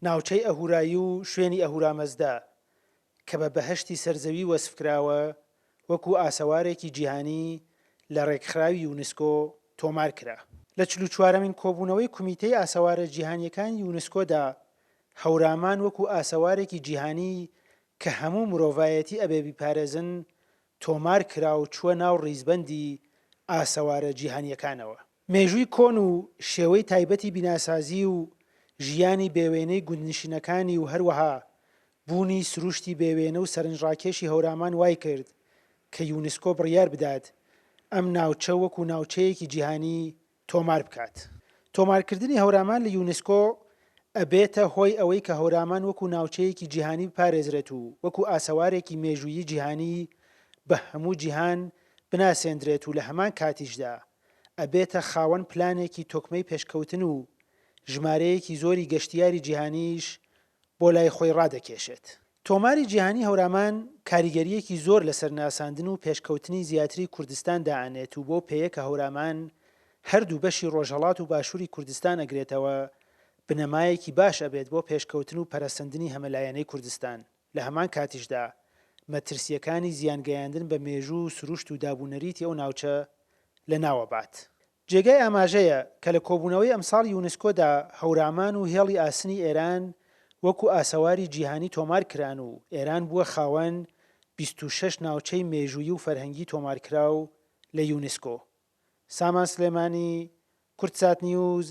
ناوچەی ئەهورایی و شوێنی ئەهورامەزدا کە بە بەهەشتی سەرزەوی وەسفکراوە، وەکو ئاسەوارێکی جیهانی لە ڕێکخراوی یونسکۆ تۆمار کرا. لە چلوچوارەمین کۆبوونەوەی کومیتەی ئاسەوارە جیهانییەکانی یونسکۆدا، هەورامان وەکو ئاسەوارێکی جیهانی کە هەموو مرۆڤایەتی ئەبێ بیپارێزن تۆمار کرا و چووە ناو ڕیزبەندی ئاسەوارە جیهانییەکانەوە. مێژووی کۆن و شێوەی تایبەتی بیناسازی و ژیانی بێوێنەی گوندنشینەکانی و هەروەها بوونی سروشتی بێوێنە و سەرنجڕاکێشی هەورامان وایکرد کە یونسکۆ بڕیار بدات ئەم ناوچە وەکو ناوچەیەکی جیهانی تۆمار بکات. تۆمارکردنی هەورامان لە یونسکۆ ئەبێتە هۆی ئەوەی کە هەورامان وەکو ناوچەیەکی جیهانی بپارێزرێت و وەکو ئاسەوارێکی مێژوویی جیهانی بە هەموو جیهان بناسێندرێت و لە هەمان کاتیشدا ئەبێتە خاوەن پلانێکی تۆکمەی پێشکەوتن و ژمارەیەکی زۆری گەشتیاری جیهانیش بۆ لای خۆی ڕادەکێشێت. تۆماری جیهانی هەورامان کاریگەرییەکی زۆر لەسەر ناساندن و پێشکەوتنی زیاتری کوردستان دائەنێت و بەو پێیە کە هەورامان هەردوو بەشی ڕۆژهەڵات و باشووری کوردستان ئەگرێتەوە بنەمایەکی باش ئەبێت بۆ پێشکەوتن و پەرەسەندنی هەمەلایەنەی کوردستان لە هەمان کاتیشدا مەترسییەکانی زیان گەیاندن بە مێژوو و سروشت و دابونەریتی ئەو ناوچە لەناوەبات. جێگای ئاماژەیە کە لە کۆبوونەوەی ئەمساڵی یونسکۆدا هەورامان و هێڵی ئاسنی ئێران وەکو ئاسەواری جیهانی تۆمار کران و ئێران بووە خاوەن 26 ناوچەی مێژوویی و فەرهەنگی تۆمارکراو لە یونسکۆ. سامان سلێمانی، کوردسات نیوز.